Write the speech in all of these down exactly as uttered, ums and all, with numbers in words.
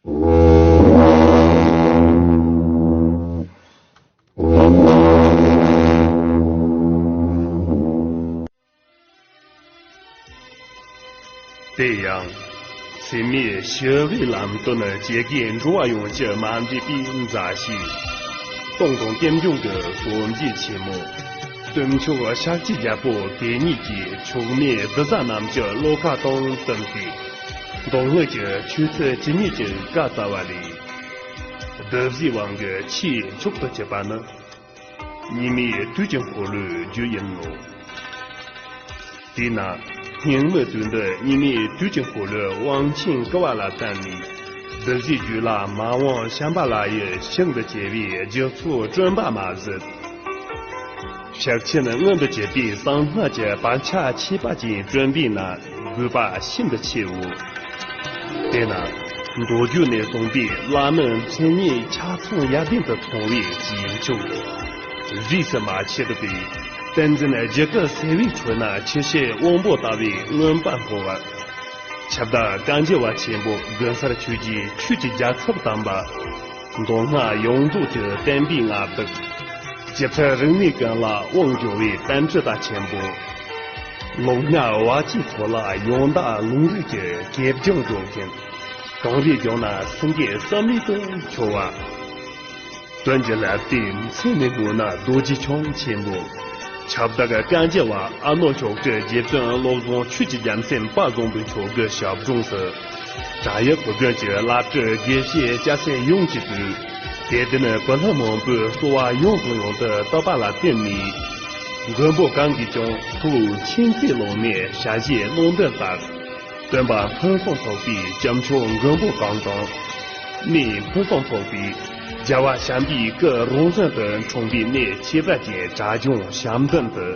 དེ་ཡང་། སེམས་མེད་ཞི་བའི་ལམ་སྟོན་ཇི་སྐད་འགྲོ་བ་ཡོངས་ཀྱི་མ་འདྲེས་པའི་མཛའ་བཤེས། སྟོང་དང་རྟེན་འབྱུང་གི་སངས་རྒྱས་ཆེན་མོ། སྟོན་མཆོག་ཤཱཀྱའི་རྒྱལ་པོ་དེ་ཉིད་ཀྱིས་མཆོག་མེད་གདུལ་བྱ་རྣམས་ཀྱི་བློ་ཁ་དང་བསྟུན་ཏེ། མདོ་སྔགས་ཀྱི་ཆོས་ཚུལ་ཇི་སྙེད་ཀྱི་བཀའ་སྩལ་བ་ལས། བདུད་བཞིའི་དབང་གི་ཆེས་མཆོག་ཏུ་གྱུར་པ་ནི། ཉི་མའི་དུས་ཀྱི་འཁོར་ལོའི་རྒྱུ་ཡིན་ནོ། དེས་ན་སྙིགས་མའི་དུས་འདི་ཉི་མའི་དུས་ཀྱི་འཁོར་ལོའི་དབང་ཆེན་བསྐུལ་བ་ལ་བརྟེན་ནས། བདུད་བཞིའི་རྒྱུད་ལ་མ་འོངས་ཤམྦྷ་ལ་ཡི་ཞིང་དུ་སྐྱེ་བའི་རྒྱུ་ཚོགས་བསྐྲུན་པ་མ་ཟད། ཕྱག་ཆེན་མངོན་དུ་གྱུར་པའི་གསང་སྔགས་ཀྱི་བག་ཆགས་ཆད་པ་ཅན་བསྐྲུན་པས་ན་དགོས་པ་ཤིན་ཏུ་ཆེའོ། དེས་ན་མདོ་རྒྱུད་ནས་གསུངས་པའི་བླ་མའི་མཚན་ཉིད་ཆ་ཚང་ཡར་ལྡན་དུ་མཐོང་བའི་རྗེས་འཇུག་རིས་སུ་མ་ཆད་པའི་བསྟན་འཛིན་རྒྱ་གར་སེ་བའི་ཁྲོད་ན་ཆུ་བྱའི་དབང་པོ་ལྟ་བུའི་མངོན་པ་སྔོ་བ། ཁྱབ་བདག་བཀའ་འགྱུར་བ་ཆེན་པོ་དགུན་གསར་ཆོས་རྗེའི་ཆོས་ཀྱི་རྒྱལ་ཚབ་དམ་པ། མདོ་སྔགས་ཡོངས་རྫོགས་ཀྱི་བསྟན་པའི་མངའ་བདག་སྤྱི་ཕན་རིག་གནས་ཀུན་ལ་དབང་འབྱོར་བའི་བསྟན་བཅོས་པ་ཆེན་པོ། ལུགས་ལྔ་བ་ཅན་ཚོ་ལ་ཡང་དག་ལུང་རིགས་ཀྱི་གེ་སྦྱོང་འགྲོ་མཁན། གངས་རིའི་ལྗོངས་ན་སེང་གེ་བསམ་མེད་དུ་འཕྱོ་བ། དོན་གྱི་ལྷ་སྡེ་མཚན་ནས་སྨོས་ན་རྡོ་རྗེ་འཆང་ཆེན་པོ། ཁྱབ་བདག་བཀའ་འགྱུར་བ་ཨ་ནོ་ཤོག་དྲིལ་རྗེ་བཙུན་བློ་བཟང་ཆོས་ཀྱི་རྒྱལ་མཚན་དཔལ་བཟང་པོ་མཆོག་གི་ཞབས་དྲུང་དུ། བྲག་ཡབ་དགོན་གྱི་བླ་སྤྲུལ་དགེ་བཤེས་སྐྱ་སེར་ཡོངས་ཀྱིས་བཏུད། དད་ལྡན་བུ་ལྷ་མང་པོའི་གསོལ་བ་ཡང་དང་ཡང་དུ་བཏབ་པ་ལ་བརྟེན་ནས། མགོན་པོ་གང་གིས་ཀྱང་ཐུགས་མཁྱེན་བརྩེ་ལོང་ནས་ཞལ་བཞེས་གནང་དོན་ལྟར། སྟོན་པ་ཕུན་སུམ་ཚོགས་པའི་སྐྱབས་མཆོག་མགོན་པོ་གང་དང་། གནས་ཕུན་སུམ་ཚོགས་པའི་རྒྱལ་བ་བྱམས་པའི་སྐུ་རང་བཞིན་དུ་འཁྲུངས་པའི་གནས་ཆེ་བ་ཅན་གྲྭ་ལྗོངས་བྱམས་ལྡན་དུ།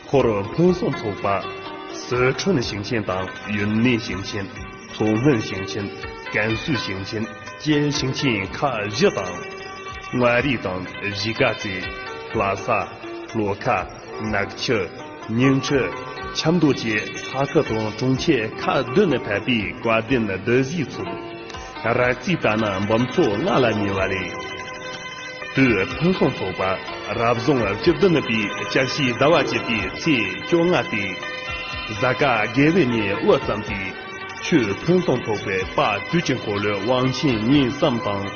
འཁོར་ཕུན་སུམ་ཚོགས་པ། སི་ཁྲོན་ཞིང་ཆེན་དང་ཡུན་ནན་ཞིང་ཆེན། མཚོ་སྔོན་ཞིང་ཆེན། ཀན་སུའུ་ཞིང་ཆེན་བཅས་ཞིང་ཆེན་ཁག་བཞི་དང་། མངའ་རིས་དང་གཞིས་ཀ་རྩེ། ལྷ་ས། ལྷོ་ཁ། ནག་ཆུ། ཉིང་ཁྲི། ཆབ་མདོ་བཅས་ས་ཁུལ་དང་གྲོང་ཁྱེར་ཁག་བདུན་ནས་ཕེབས་པའི་བཀའ་དྲིན་བདུད་བཞིའི་ཚོགས། ར་རྩིས་ལྟར་ན་འབུམ་ཚོགས་ལྔ་ལ་ཉེ་བ་རེད། དུས་ཕུན་སུམ་ཚོགས་པ་རབ་བྱུང་བཅུ་བདུན་པའི་ལྕགས་བྱི་ཟླ་བ་བཅུ་པའི་ཚེས་བཅོ་ལྔ་སྟེ། གཟའ་སྐར་དགེ་བའི་ཉིན་དབུ་བརྩམས་ཏེ། ཆོས་ཕུན་སུམ་ཚོགས་པའི་དཔལ་དུས་ཀྱི་འཁོར་ལོའི་དབང་ཆེན་ཉིན་གསུམ་དང་།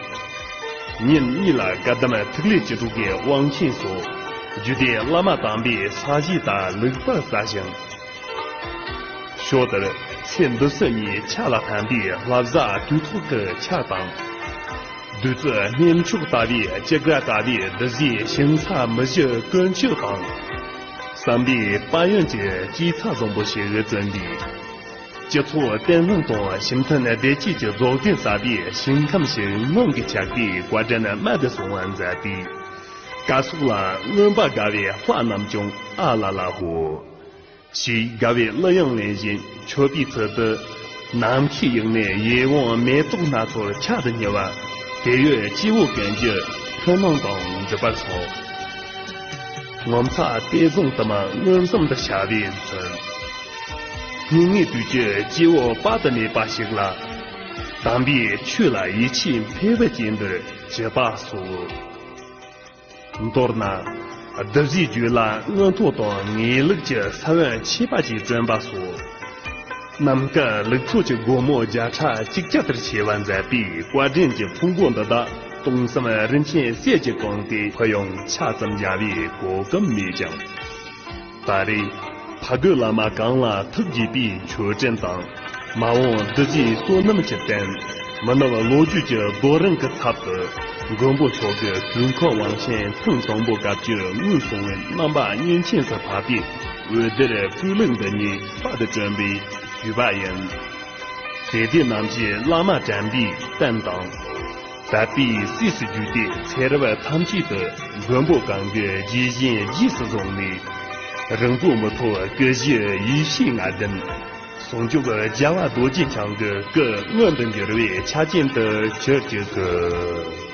ཉིན་གཉིས་ལ་བཀའ་གདམས་ཐིག་ལེ་བཅུ་དྲུག་གི་དབང་ཆེན་སོགས་རྒྱུད་སྡེ་བླ་མ་དམ་པའི་ས་གཞི་དང་ལུགས་པར་བལྟ་ཞིང་། ཕྱོགས་དེར་ཚེ་འདི་ཕྱི་གཉིས་ཆ་ལ་ཕན་པའི་བསླབ་བྱ་དུས་ཐོག་གི་ཆར་དང་། བདུད་རྩི་སྨན་མཆོག་ལྟ་བུའི་སྐྱེ་རྒ་ལྟ་བུའི་བདུད་བཞིའི་ཞིང་ས་མི་བཞི་ཀུན་སྤྱོད་དང་། བསམ་པའི་དཔལ་ཡོན་གྱི་སྐྱེད་ཚལ་བཟང་པོ་ཞིག་བརྩམས་པས། སྤྱི་ཚོགས་བརྟན་ལྷིང་དང་སྤྱི་མཐུན་བདེ་སྐྱིད་ཀྱི་རྫོགས་ལྡན་གསར་པའི་ཞིང་ཁམས་ཤིག་སྔོན་གྱི་ཆགས་པའི་བཀའ་དྲིན་རྨད་དུ་སོང་བར་མཛད་པས། སྐ་སོགས་ལ་མངོན་པར་དགའ་བའི་དཔའ་རྣམས་ཀྱང་ཨ་ལ་ལ་ཧོ། ཞེས་དགའ་བའི་གླུ་དབྱངས་ལེན་བཞིན་མཆོད་པའི་ཚུལ་དུ། ནམ་མཁའི་དབྱིངས་ནས་ཡིད་འོང་མེ་ཏོག་སྣ་ཚོགས་ཆར་དུ་ཉིལ་བ། དེ་ཡོད་སྐྱེ་བོ་ཀུན་གྱི་ཕན་སྣང་དང་འགྲུབ་པར་ཤོག། ངོ་མཚར་དད་བཟང་དུ་མ་མངོན་སུམ་དུ་ཤར་བའི་མཚོན། སྙིགས་ལྔའི་དུས་ཀྱི་སྐྱེ་བོ་དཔག་ཏུ་མེད་པ་ཞིག་ལ། དམ་པའི་ཆོས་ལ་ཡིད་ཆེས་འཕེལ་བའི་རྐྱེན་འདིར་བྱེད་པ་སོགས། མདོར་ན། བདུད་བཞིའི་རྒྱུད་ལ་མངོན་མཐོ་དང་ངེས་ལེགས་ཀྱི་ས་བོན་ཆེ་བ་ཞིག་བསྐྲུན་པ་སོགས། ནམ་མཁའི་ལུག་མཚོ་གི་སྒོ་མོ་བརྒྱ་ཕྲག་གཅིག་བརྒྱ་ལྟར་ཕྱེ་བ་མཛད་པའི་བཀའ་དྲིན་གྱི་ཕུང་པོ་འདི་དག་སྟོང་གསུམ་རིན་ཆེན་གསེར་གྱིས་བཀང་སྟེ་ཕུལ་ཡང་ཆ་ཙམ་བཞག་པའི་གོ་སྐབས་མེད་ཀྱང་། ད་རེས་ཕ་རྒོད་བླ་མ་གང་ལ་ཐུགས་དགྱེས་པའི་མཆོད་སྤྲིན་དང་། མ་འོངས་བདུད་བཞིའི་བསོད་ནམས་ཀྱི་རྟེན། མི་ནུབ་ལོ་རྒྱུས་ཀྱི་རྡོ་རིང་གི་ཚབ་ཏུ། མགོན་པོ་མཆོག་གི་དུས་འཁོར་དབང་ཆེན་ཐེངས་དང་པོ་སྐབས་ཀྱི་དངོས་བྱུང་བའི་རྣམ་པ་བསྙེན་ཆེན་དུ་ཕབ་པའི་འོད་སྡེར་སྤུས་ལེགས་འདི་ཉིད་དཔར་དུ་བསྐྲུན་པའི་བརྒྱུད་པ་ཡིན། དེ་དུས་ནམ་ཞིག་བླ་མ་དྲན་པའི་རྟེན་དང་། དད་པའི་སྲས་སུ་བརྒྱུད་དེ་ཚེ་རབས་ཐམས་ཅད་དུ་མགོན་པོ་གང་གི་རྗེས་བཞིན་རྗེས་སུ་བཟུང་ནས། རིང་པོ་མི་ཐོགས་སྐུ་བཞིའི་ཡེ་ཤེས་ལྔ་ལྡན། ཟུང་འཇུག་རྒྱལ་བ་རྡོ་རྗེ་འཆང་གི་སྐུ་མངོན་དུ་འགྱུར་བའི་ཆ་རྐྱེན་དུ་གྱུར་ཅིག་གི།